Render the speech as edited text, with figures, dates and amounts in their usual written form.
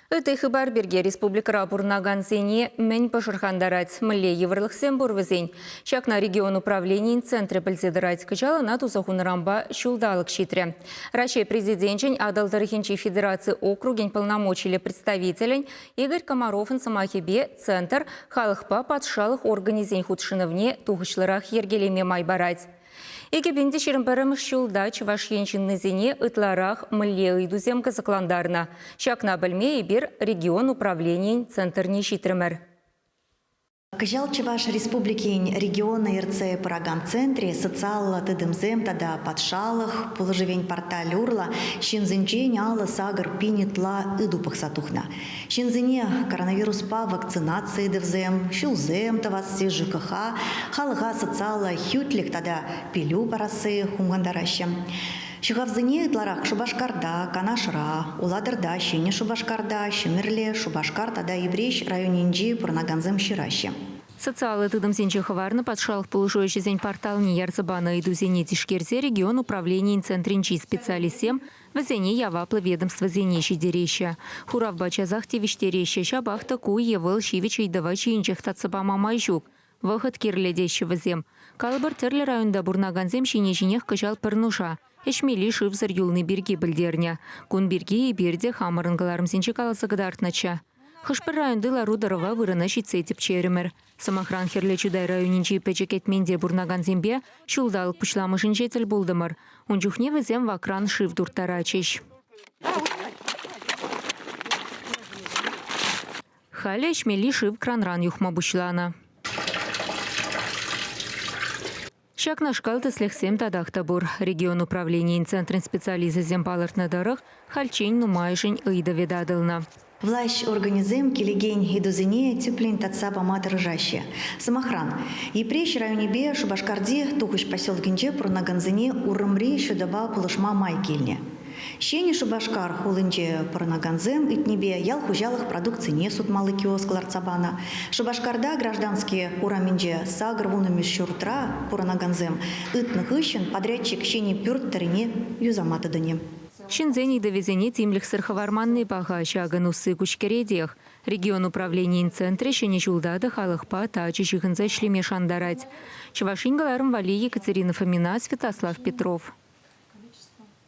Ытти хыпар пирки республикӑра пурӑнакансене мӗн пӑшӑрхантарать, мӗнле йывӑрлӑхсем пур вӗсен? Ҫакна регион управленийӗн центрӗ пӗлсе тӑрать. Кӑҫал ӑна туса хунӑранпа ҫулталӑк ҫитрӗ. Раҫҫей Президенчӗн Атӑл тӑрӑхӗнчи федераци округӗн полномочиллӗ представителӗн Игорь Комаровӑн сӑмахӗпе центр халӑхпа патшалӑх органӗсен хутшӑнӑвне тухӑҫлӑрах йӗркелеме май парать. 2021 ҫулта Чӑваш Ен ҫыннисене ытларах мӗнле ыйтусем кӑсӑклантарнӑ? Ҫакна пӗлме эпир регион управленийӗн центрне ҫитрӗмӗр. Кӑҫал Чӑваш Республикин региона ертсе пыракан центрӗ социаллӑ тытӑмсем тата патшалӑх пулӑшӑвӗн порталӗ урлӑ ҫынсенчен 58 000 ытла ыйту пӑхса тухнӑ. Ҫынсене коронавируспа вакцинаци ыйтӑвӗсем, ҫулсем тӑвасси, ЖКХ, халӑха социаллӑ хӳтлӗх тата пӗлӳ парасси хумхантараҫҫӗ. Ҫӑхавсене ытларах Шупашкарта, Канашра, Улатӑрта, Ҫӗнӗ Шупашкарта, Ҫӗмӗрле, Шупашкар тата Йӗпреҫ районӗнчи пурӑнакансем ҫыраҫҫӗ. Социаллӑ тытӑмсенче хӑварнӑ патшалӑх пулӑшу ӗҫӗсен порталне ярса панӑ ыйтусене тишкерсе регион управленийӗн центрӗнчи специалистсем Вӗсене яваплӑ ведомствӑсене ҫитереҫҫӗ. Хуравпа часах тивӗҫтереҫҫӗ, ҫапах та ку е вӑл ҫивӗч ыйтӑва ҫийӗнчех татса пама май ҫук. Вӑхӑт кирлӗ теҫҫӗ вӗсем. Калӑпӑр, тӗрлӗ районта пурӑнакансем ҫине-ҫинех кӑҫал пӗр нуша, ӗҫмелли шывсӑр юлни пирки пӗлтернӗ. Кун пирки эпир те хамӑрӑн кӑларӑмсенче каласа кӑтартнӑччӗ. Хӑш-пӗр районти лару-тӑрӑва вырӑна ҫитсе тӗпчерӗмӗр. Сӑмахран, Хӗрлӗ Чутай районӗнчи Пӗчӗк Этменте пурӑнакансемпе ҫулталӑк пуҫламӑшӗнче тӗл пултӑмӑр. Ун чухне вӗсем вакран шыв турттаратчӗҫ. Халӗ ӗҫмелли шыв кранран юхма пуҫланӑ. Ҫакнашкал тӗслӗхсем татах та пур. Регион управленийӗн центрӗн специалисчӗсем палӑртнӑ тӑрӑх, хальччен нумайӑшӗн ыйтӑвӗ татӑлнӑ. Влаҫ органӗсем килекен ыйтусене тӗплӗн татса пама тӑрӑшаҫҫӗ. Сӑмахран, Йӗпреҫ районӗпе Шупашкарти Тухӑҫ поселокӗнче пурӑнакансене урамри ҫутӑпа пулӑшма май килнӗ. Ҫӗнӗ Шупашкар хулинче пурӑнакансем ыйтнипе ял хуҫалӑх продукцине сутмалли киоск лартса панӑ. Шупашкарта Граждански урамӗнче 80-мӗш ҫуртра пурӑнакансем ыйтнӑ хыҫҫӑн подрядчик ҫӗнӗ пӳрт тӑррине юсама тытӑнӗ. Ҫынсен ыйтӑвӗсене тимлӗхсӗр хӑварманни паха, ҫакӑн усси куҫкӗретех. Регион управленийӗн центрӗ ҫӗнӗ ҫулта та халӑхпа тачӑ ҫыхӑнса ӗҫлеме шантарать. Чӑваш Ен кӑларӑм валли Екатерина Фомина, Святослав Петров.